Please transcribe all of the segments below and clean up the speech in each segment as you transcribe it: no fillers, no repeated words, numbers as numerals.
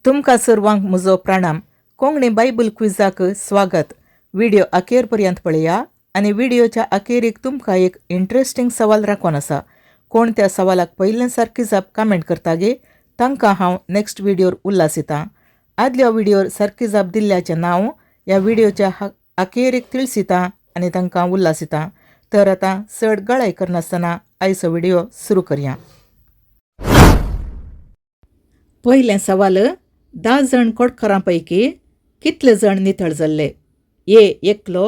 तुमकां सर्वांक म्हजो प्रणाम. कोंकणी बायबल क्विजाक स्वागत. व्हिडिओ अखेर पर्यंत पळया आनी व्हिडिओच्या अखेरीक तुमकां एक इंट्रस्टिंग सवाल राखून आसा. कोण त्या सवालाक पयलें सारकी जाप कमेंट करता गे तांकां हांव नेक्स्ट व्हिडिओर उल्हास येता. आदल्या व्हिडिओर सारकी जाप दिल्ल्याचें नांव ह्या व्हिडिओच्या अखेरीक तिळसिता आनी तांकां उल्हास येता. तर आतां चड गळाय करनासतना आयचो व्हिडिओ सुरू करया. पयलें सवाल, 10 जण कोटकारां पैकी कितले जण नितळ जाल्ले? ए एकलो,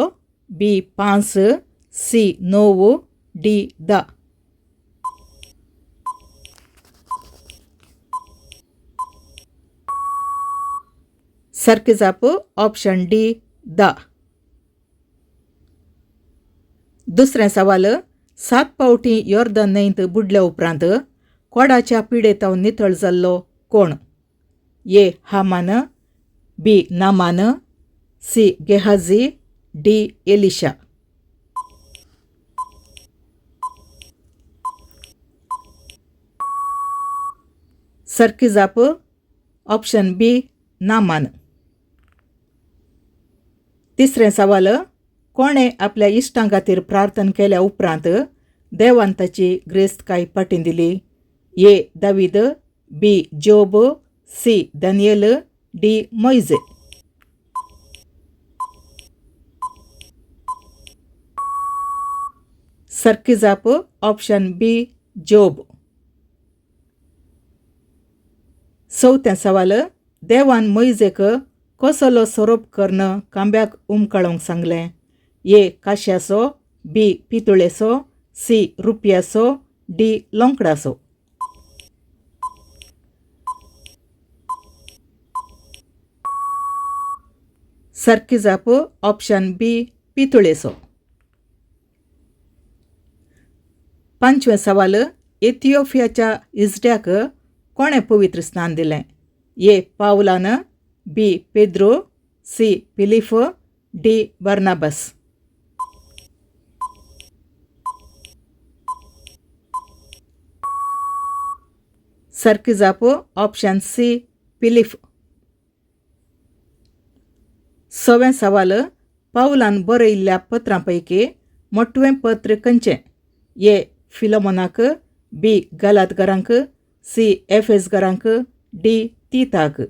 बी 5, सी 9, डी 10. सारकी जाप ऑप्शन डी 10. दुसरें सवाल, 7 फावटी योर्दन न्हंयत बुडल्या उपरांत कोडाच्या पिडेतावन नितळ जाल्लो कोण? A Haman, B Naaman, C Gehazi, D Elisha. सारकी जाप ऑप्शन बी नामान. तिसरें सवाल, कोणें आपल्या इश्टां खातीर प्रार्थना केल्या उपरांत देवान ताची ग्रेस्तकाय फाटीं दिली? ए दावीद, बी जोब, सी दानियल, डी मोयजे. सारकी जाप ऑप्शन बी जोब. चवथें सवाल, देवान मोयजेक कसलो सोरोप कर्ण खांब्याक उमकाळोवंक सांगलें? ए काश्याचो, बी पितुळेचो, सी रुपयाचो, डी लोंकडाचो. सारकी जाप ऑप्शन बी पितुळेचो. पांचवें सवाल, इथियोपियाच्या इजड्याक कोणें पवित्र स्नान दिलें? ए पावलान, बी Pedro, C Philip, D Barnabas. सारकी जाप ऑप्शन सी फिलिप. सवें सवाल, पावलान बरयल्ल्या पत्रां पैकी मोटवें पत्र खंयचें? ए फिलोमोनाक, बी गलातगरांक, सी एफेसगरांक, डी तीताक.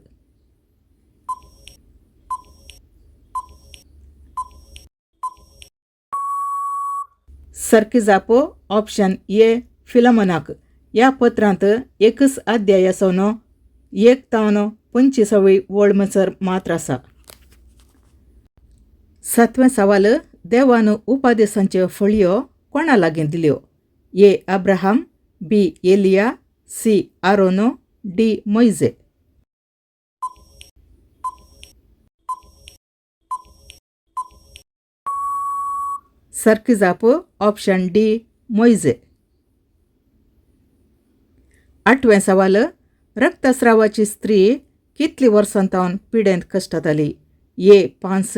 सारकी जाप ऑप्शन ए फिलोमोनाक. ह्या पत्रांत एकच अध्याय आसून 1 तावन 25वी वळ म्हणसर मात्र आसा. सातवें सवाल, देवान उपादेसांच्यो फळयो कोणा लागीं दिल्यो? ए अब्राहम, बी एलिया, सी आरोनो, डी मोयजे. सारकी जाप ऑप्शन डी मोयजे. आठवें सवाल, रक्तस्रावाची स्त्री कितली वर्सां तावन पिडेंत कश्टताली? ए 5,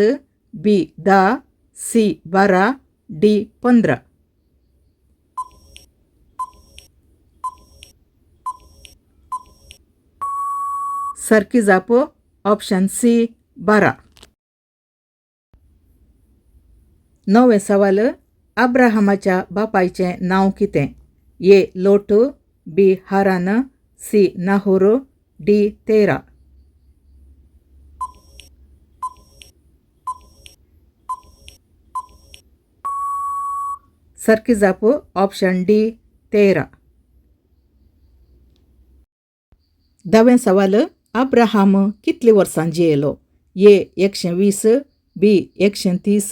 बी 10, सी 12, डी 15. सारकी जाप ऑप्शन सी 12. णवें सवाल, अब्राहमाच्या बापायचें नांव कितें? ए लोट, बी हारान, सी नाहोर, डी तेरा. सारकी जाप ऑप्शन डी तेरा. धावें सवाल, अब्राहम कितली वर्सां जियेलो? ए 120, बी 130,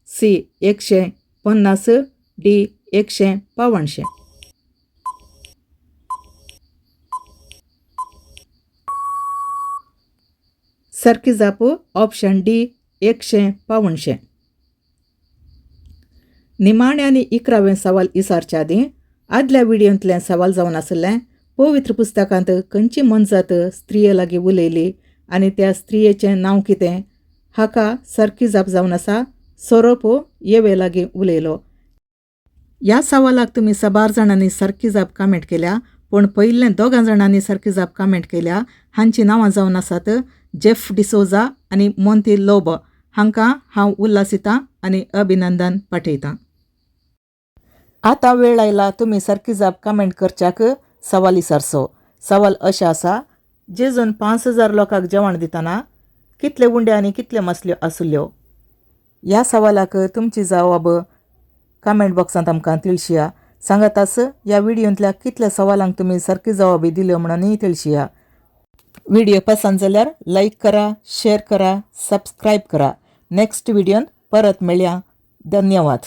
सी 150, डी 175. सारकी जाप ऑप्शन डी 175. निमाणें आनी 11वें सवाल विचारच्या आदीं आदल्या व्हिडियोंतलें सवाल जावन आशिल्लें, पवित्र पुस्तकांत खंयची मनजात स्त्रिये लागीं उलयली आनी त्या स्त्रियेचें नांव कितें? हाका सारकी जाप जावन आसा सोरोप येवे लागीं उलयलो. ह्या सवालाक तुमी साबार जाणांनी सारकी जाप कमेंट केल्या, पूण पयलें दोगां जाणांनी सारकी जाप कमेंट केल्या. हांची नांवां जावन आसात जेफ डिसोजा आनी मोंती लोब. हांकां हांव उल्हासितां आनी अभिनंदन पाठयतां. आतां वेळ आयला तुमी सारकी जाप कमेंट करच्याक सवाल विचारचो. सवाल अशें आसा, जेजून 5000 लोकांक जेवण दितना कितले उंडे आनी कितले मसल्यो आसल्यो? ह्या सवालाक तुमची जवाब कमेंट बॉक्सांत आमकां तिळशिया. सांगाताच ह्या व्हिडियोंतल्या कितल्या सवालांक तुमी सारकी जवाबी दिल्यो म्हणूनय तिळशिया. व्हिडिओ पसंत जाल्यार लायक करा, शेअर करा, सबस्क्रायब करा. नेक्स्ट व्हिडियोन परत मेळया. धन्यवाद.